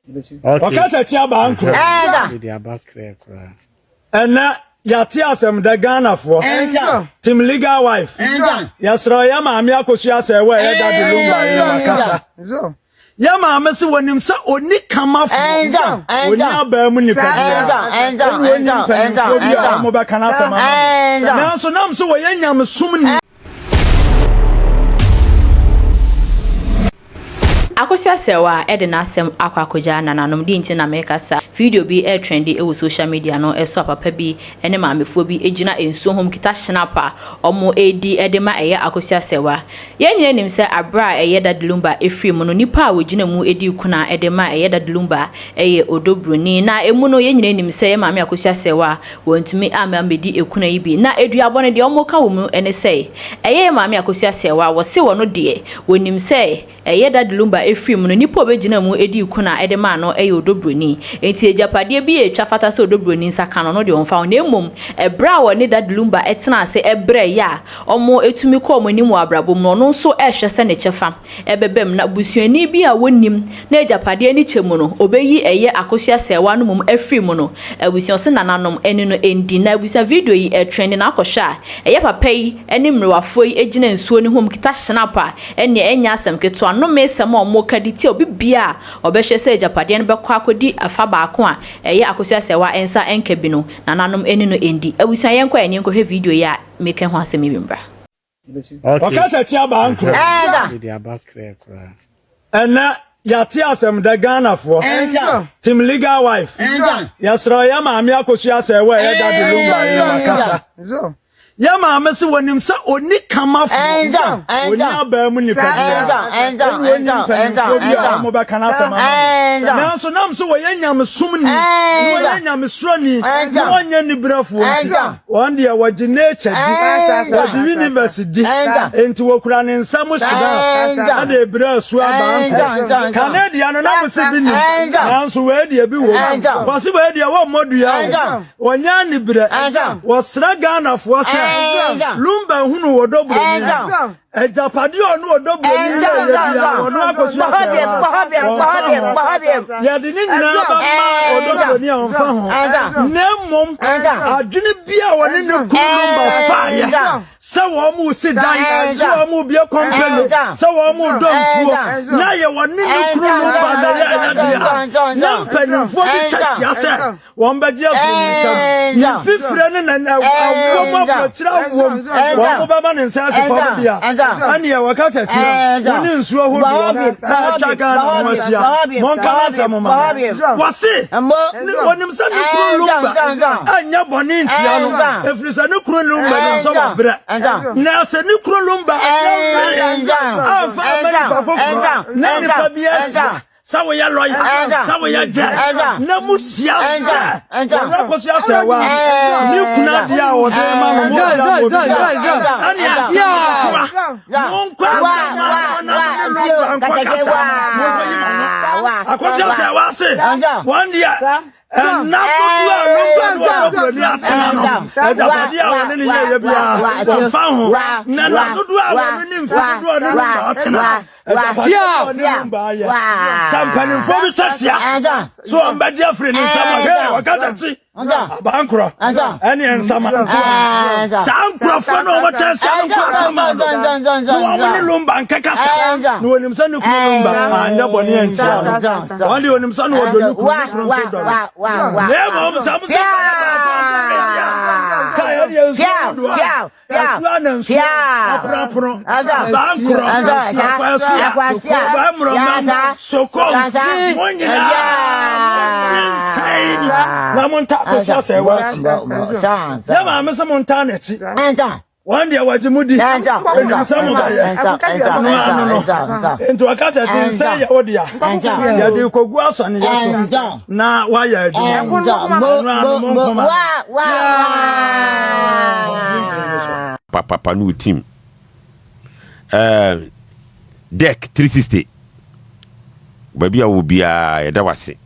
Ɔkasa tia baa nkoro. Ɛnɛ yɛate asɛm dɛ Ghanafoɔ team legal wife yɛsrɛ yɛ maame akosua sɛ ɛwɔ ɛyɛ daddy lumba yɛ wakasa yɛ maame se wɔnim sɛ ɔni kamafoɔ ɔni abaa mu nipa biara ɛne ɔni mpanimfoɔ bi a wɔn bɛka n'asɛm ama no nanso nam sɛ wɔyɛ nyamesom ni. Akosua Serwaa de n'asɛm akɔ akɔgya nananom. Deɛ nti na meka saa, video bi retrendi wɔ social media no so a papa bi ne maamefoɔ bi gyina nsuo ho kita hyinap a wɔredi de ma ɛyɛ Akosua Serwaa. Yɛn nyinaa nim sɛ aberɛ a ɛyɛ Daddy Lumba firi mu no, nnipa a wɔgyina mu dii kuna de ma ɛyɛ Daddy Lumba yɛ Odo Broni. Na ɛmu no, yɛn nyinaa nim sɛ yɛn maame Akosua Serwaa Wɔantumi amma ammɛdi ekuna yi bi. Na aduabɔ no, deɛ wɔka wɔ mu ne sɛ, ɛyɛ yɛn maame Akosua Serwaa, wɔse wɔno deɛ, wɔnim sɛ ɛyɛ Daddy Lumba firi mu no, nipa a ɔbɛgyina mu dii kuna de maa no yɛ Odo Broni. Enti agyapadeɛ bi a ɛtwa fata sɛ Odo Broni nsa ka no, ɔno deɛ ɔmfa ho. Na mmom, ɛberɛ a wɔne Daddy Lumba tenaa ase brɛeɛ a wɔtumi kɔɔ wɔn anim wɔ abrabɔ mu no, ɔno nso rehwɛ sɛ ne kyɛfa bɛba mu. Na busuani bi a wɔnnim n'agyapadeɛ no kyɛ mu no, ɔbɛyi ɛyɛ Akosua Sɛɛwa no mmom afiri mu no, abusua ɔse nananom ɛne no ɛndi. Na abusua video yi ɛtrendi na akɔhwɛ a, ɛyɛ papa yi ɛne mmerewafoɔ yi ɛgyina nsuo no ho ɔmo kita hyinap a, ɛneɛ ɛnyɛ asɛm ketewa. Nnome sɛm a ɔmo ka de tia obi biara a ɔbɛhwɛ sɛ agyapadeɛ no bɛkɔ akɔdi afa baako a ɛyɛ Akosua Sɛɛwa nsa ɛnka bi no, nananom ɛne no ɛndi. Abusua yɛnkɔ a ɛne yɛnkɔhwɛ video yi a meka ho asɛm yi bi mbra. Ɔkasa tia baa nkoro. Ɛnɛ yɛate asɛm dɛ Ghanafoɔ team legal wife yɛsrɛ yɛ maame akosua sɛ ɛwɔ ɛyɛ daddy lumba yɛ wakasa yɛ maame se wɔnim sɛ ɔni kamafoɔ ɔni abaa mu nipa biara ɛne ɔni mpanimfoɔ bi a wɔn bɛka n'asɛm ama no nanso nam sɛ wɔyɛ nyamesom ni na wɔyɛ nyamesuroni na wɔnyɛ nibrɛfoɔ nti Wɔn deɛ wɔgye nature di, wɔgye universe di, enti wɔkura ne nsa mu hyena ɛde ebere asu abaa nkɔ. Kane deɛ no na mo se bi nim, nanso wei deɛ bi wɔ mu. Wɔse wei deɛ wɔmmɔ dua o, wɔnyɛ aniberɛ. Wɔsrɛ Ghanafoɔ sɛ Lumba hunu wɔ dɔbroni. Agyapadeɛ a ɔne ɔdɔ buroni yɛ yɛ biara ɔno akɔsi asɛewa ɔmfa ho. Yɛde ne nyinaa bɛma ɔdɔ buroni a ɔmfa ho. Na mmom adwene bi a ɔne ne kunu no ba faeɛ sɛ wɔn mo si dan, sɛ wɔn mo bie kɔmpani, sɛ wɔn mo dɔ mfuo, na yɛ wɔne ne kunu no ba na yɛ ɛyɛ deɛ na mpanimfoɔ bi twa hyia sɛ Wɔn bɛgye afiri ne nsam. Ne mfifire ne na awom aburokyerɛ awom. Wɔn bɛma ne nsa ase fam dea. Ɛneɛ wɔka kyakyi wo ne nsuo hodoɔ a atwa Ghana ho ahyia. Monka n'asɛm ma no. Wɔse wɔnim sɛ ne kunu Lumba anyɛ bɔne ntia no, ɛfiri sɛ ne kunu Lumba nim sɛ wɔbrɛ. Na sɛ ne kunu Lumba anyɛ hwee amfa amma nipa foforɔ na nipa bi ahyia sɛ woyɛ lɔya sɛ woyɛ gyɛ na mo hyia sɛ wɔn akɔso asɛ wa ne kunu adeɛ a ɔde ma no mo bia mo bia ɛne asɛm toa mo nkɔ asɛm ma na mo ne lɔmba nkɔ kasa mo nkɔ yi ma no akɔso asɛ wa se wɔn deɛ ɛna dodoɔ a lɔmba ne wɔn buroni atena no agyapadeɛ a wɔne ne yɛyɛ biara wɔmfa ho na na dodoɔ a wɔne ne mfe dodoɔ ne lɔmba atena Agyapadeɛ a ɔne no mbaa yɛ. Sɛ mpanimfoɔ bi twa hyia so wɔn bɛgye afiri ne nsam a, hei wɔka takyi abankorɔ ɛne nsamantoa. Saa nkurɔfoɔ no a wɔtwa ahyia no nkɔ asɛm ano na wɔn ne Lumba nkɛkasa na wɔnim sɛ ne kunu Lumba anyɛ bɔne ankyia no. Wɔn deɛ wɔnim sɛ na wɔdɔ ne kunu, ne kunu nso dɔ no. Na mmom sɛ mo sɛ bɛyɛ baafo asɛm deɛ a, ka ɛdeɛ nsuo hodoɔ a Asua na nsuo aponoapono abankorɔ akwasia kɔbaa mmorɔma sokom mo nyinaa monsɛn na monta akosua sɛ ɛwɔ akyi yɛ maame sɛ montaa n'akyi wɔn deɛ wɔgye mo di ɛnim sɛ mo bɛyɛ ɛno ano no nti wɔka kyɛkye nsɛn yɛ wo dea yɛde kɔgu asɔneyɛ so na wayɛ adwuma ɛno ano mo nkoma Papapa ne wo team. Eh, Deck 360. Baabi a wɔ biara yɛda wase.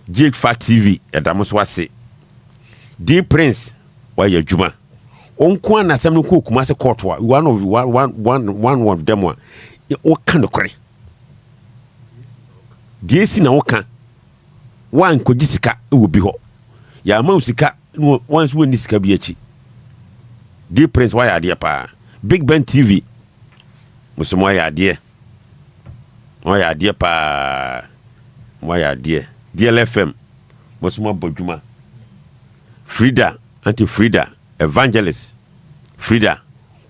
Jake Fa TV yɛda mo so ase. D Prince wayɛ adwuma. Wo nko a na asɛm no kɔɔ Kumasi court a one of one one one one of them a woka nokorɛ. Deɛ esi na woka, woankɔgye sika wɔ bi hɔ. Yɛama wo sika na wɔn nso wɔnni sika bi akyi. D Prince woayɛ adeɛ paa. Big Ben TV, mo nso moayɛ adeɛ. Moayɛ adeɛ paa. Moayɛ adeɛ. DLFM, mo nso moabɔ adwuma. Frida, Auntie Frida, Evangelist Frida,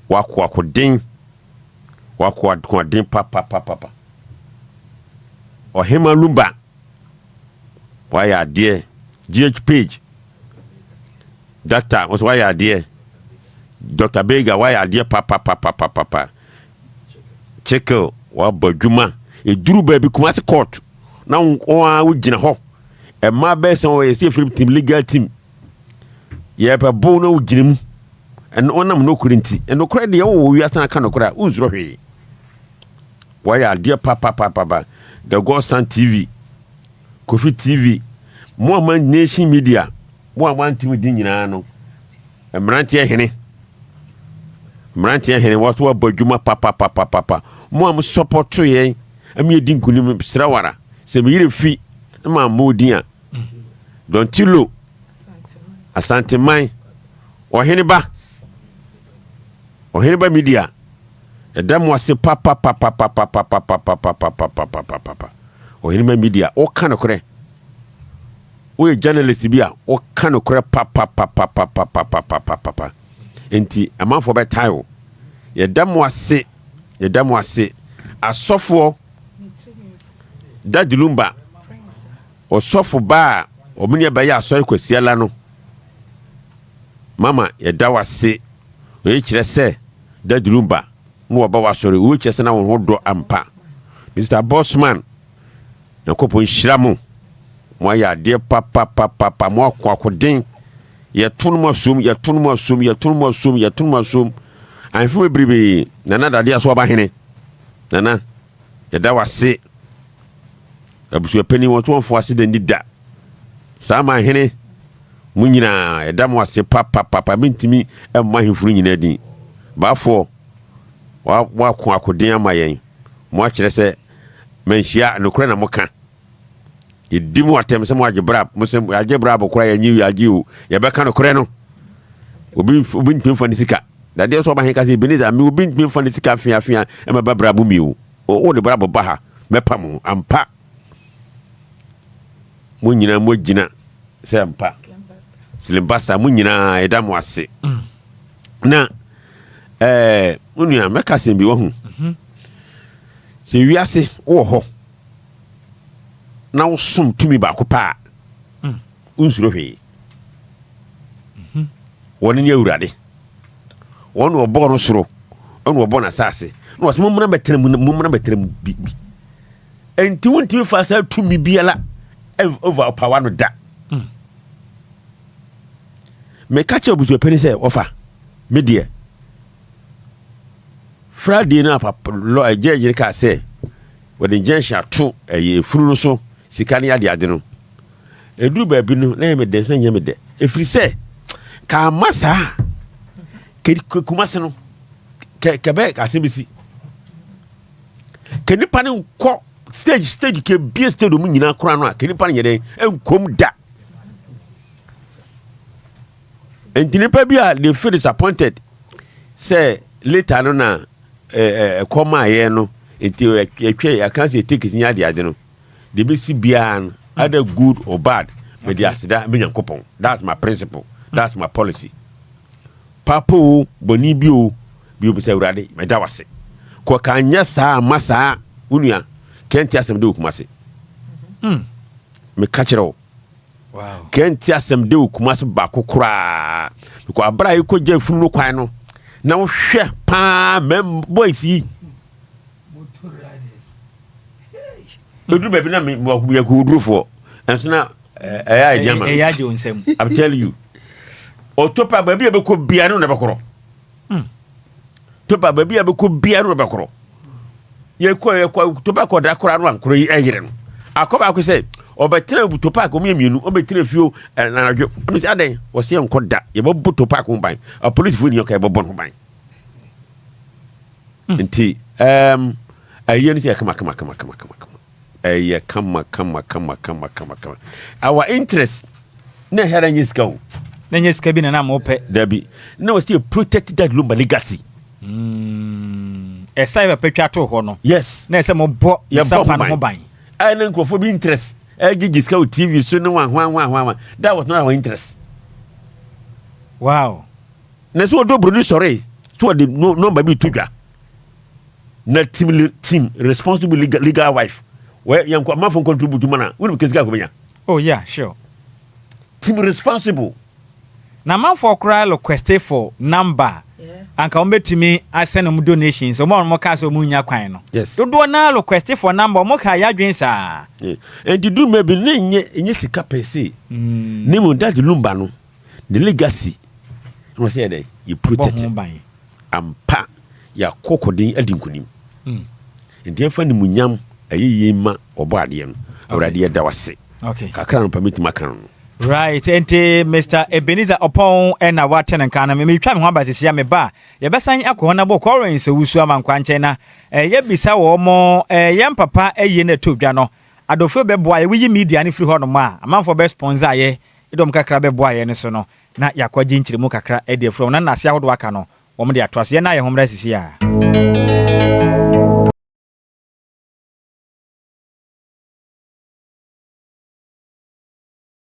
wakoakoden, wakoakoden papapapapa. Ɔhema Lumba, wayɛ adeɛ. GH Page, Doctor, nso wayɛ adeɛ. Dr. Bega, wayɛ adeɛ papapapapapa. Chikel, wabɔ adwuma. Ɛduru baabi Kumasi court, na wɔn a wogyina hɔ. Mmaa bɛyɛ sɛ wɔyɛ sɛ ɛfiri team legal team. Yɛbɛbo na wogyina mu. Ɛno ɔnam nokorɛ nti. Nokorɛ deɛ wowɔ wiase na aka nokorɛ a, wonsuro hwee. Wayɛ adeɛ papapapapa. The Godson TV, Kofi TV, mo a ma Nation Media, mo a moantem din nyinaa no, mmeranteɛ hene, mmeranteɛ hene, wɔso wɔabɔ adwuma papapapapa. Mo a mo sɔpɔto yɛn, ɛmi yɛdi nkunim, srɛ wara, sɛ me yerɛ fi na ma mmɔ din a, Dɔntilo, Asanteman, Ɔhene ba, Ɔhene ba Media, ɛda mo ase papapapapapapapapapapapapapa. Ɔhene ba Media, woka nokorɛ. Woyɛ journalist bi a woka nokorɛ papapapapapapapapapa. Nti amanfoɔ bɛtae wo. Yɛda mo ase, yɛda mo ase. Asɔfoɔ, Daddy Lumba, ɔsɔfo ba a ɔmo ne ɛbɛyɛ asɔre Kwasiala no, mama yɛda wo ase. Oyi kyerɛ sɛ Daddy Lumba na wɔba w'asɔre. Oyi kyerɛ sɛ na wɔn ho dɔ ampa. Mr. Bossman, Nyankopɔn nhyira mo. Mo ayɛ adeɛ papapapapa. Mo ako akoden. Yɛto no mo asom, yɛto no mo asom, yɛto no mo asom, yɛto no mo asom. Ahemfo bebrebe, Nana Dadeɛ so ɔba hene. Nana, yɛda w'ase. Abusuapanin wɔn so wɔmfo ase da ni da. Saa ma hene, mo nyinaa yɛda mo ase papapapa. Mentumi mmɔ ahemfo no nyinaa din. Baafoɔ, moako akoden ama yɛn. Mo akyerɛ sɛ manhyia nokorɛ na moka. Yɛdi mo atɛm sɛ mo agye brab. Mo sɛ agye brab koraa yɛnye agye o. Yɛbɛka nokorɛ no. Obi obi ntumi mfa ne sika. Dadeɛ sɛ ɔba he ka sɛ Ebenezer me obi ntumi mfa ne sika feafea ɛma ba brab mi o. Wode brab ba ha mɛpa mo ampa. Mo nyinaa mo agyina sɛ ampa. Slimbasta mo nyinaa yɛda mo ase. Na ɛɛ mo nua mɛka asɛm bi wahu. Sɛ wiase wowɔ hɔ na wosom tumi baako pɛ a, wonsuro hwee. Wɔne ne Awurade. Wɔn na ɔbɔɔ no soro, ɛna ɔbɔ n'asase. Na wɔsɛ mommra bɛtena mu, mommra bɛtena mu bi. bi. Enti wontumi fa saa tumi biara over power no da. Meka kyerɛ abusuapɛni sɛ wɔfa me deɛ Friday no a papa lɔ ɛgyɛ yere kaa sɛ wɔde injection ato ɛyɛ efunu no so sika ne ade ade no. Ɛduru baabi no na ɛyɛ me dɛ na ɛnyɛ me dɛ. Ɛfiri sɛ ka ama saa Kumase no kɛbɛ asɛm bi si. Kɛ nipa no nkɔ stage stage kɛ bie stadium nyinaa koraa no a kɛ nipa no nyɛ dɛn nkom da. Nti nipa bi a they feel disappointed sɛ later no na ɛkɔ maa yɛn no nti yɛtwɛ yɛaka sɛ ticket nyɛ ade ade no deɛ bɛsi biara no either good or bad mede aseda me Nyankopɔn. That's my principle, that's my policy. Papa o, bɔne bi o, bi obi sɛ Awurade meda wase. Kɔ ka nyɛ saa ma saa wo nua kɛnti asɛm de wɔ Kumase. Meka kyerɛ wo. Kɛnti asɛm de wɔ Kumase baako koraa. Because abra yi kɔ gya funu no kwan no na wohwɛ paa mɛm boys yi. Bɛduru baabi na meyɛ kowodurofoɔ ɛnso na ɛyɛ agye ama ɛyɛ agye wo nsam. I'm telling you. Ɔtopa baabi a bɛkɔ bia no na bɛkorɔ. Topa baabi a bɛkɔ bia no na bɛkorɔ. Yɛkɔ yɛkɔ topa kɔ da koraa no ankorɔ yi ɛyere no. Akɔ baako sɛ ɔbɛtena topa kɔ ɔmo mmienu ɔbɛtena fio anadwo. Ɔmo sɛ adɛn wɔsɛ yɛnkɔ da yɛbɛbɔ topa ho ban. Apolisifoɔ ni ɔka yɛbɛbɔ no ho ban. Nti ɛyɛ no sɛ yɛ kama kama kama kama kama kama. Ɛyɛ kama kama kama kama kama kama. Our interest na ɛhɛrɛ nyɛ sika o. Na nyɛ sika bi na na mo pɛ. Dabi. Na wɔsi yɛ protect that Lumba legacy. Mm. Ɛsa yɛ papa twa to hɔ no. Yes. Na ɛsɛ mo bɔ nsa pa no ho ban. Ɛyɛ na nkurɔfoɔ bi interest ɛgyegye sika wɔ TV so ne wa hwan hwan hwan. That was not our interest. Wow. Na sɛ wɔdɔ buroni sɔre so wɔde nɔmba bi to dwa. Na team team responsible legal, legal wife wɛ yɛn kɔ amanfo contribute mana wɔn mu kesika akɔbɛnya. Oh yeah, sure. Team responsible. Na amanfoɔ koraa request for number anka wɔn bɛtumi asɛn wɔn donations, wɔn a wɔn kaa sɛ wɔn nya kwan no. Dodoɔ naa request for number, wɔn kaa yadwin saa. Nti duru mɛ bi ne nye sika pɛ se. Ne mu Daddy Lumba no ne legacy na wɔsɛ yɛ dɛ yɛ protect. Bɔ ho ban. Ampa yɛakɔ kɔden adi nkonim. Nti yɛmfa nimunyam ɛyɛ yie ma ɔbɔ adeɛ no. Awurade yɛda wase. Kakra no pa mɛtumi aka no. Right, nti Mr. Ebenezer Opon ɛna wate ne nka no. Metwa me ho aba sisi a meba a yɛbɛsan akɔ hɔ na bɔ Collins Owusu ama nkwa nkyɛn na yɛbisa wɔ mo yɛn papa ayie no ɛtɔ dwa no adɔfoɔ bɛboa yɛ woyi media no firi hɔ nom a amanfoɔ bɛ sponsor yɛ ɛdɔm kakra bɛboa yɛ no so no na yɛakɔgye nkyerɛmu kakra de afiri hɔ na nnase ahodoɔ aka no wɔn de atoa so. Yɛn na yɛn ho mmra sisi a.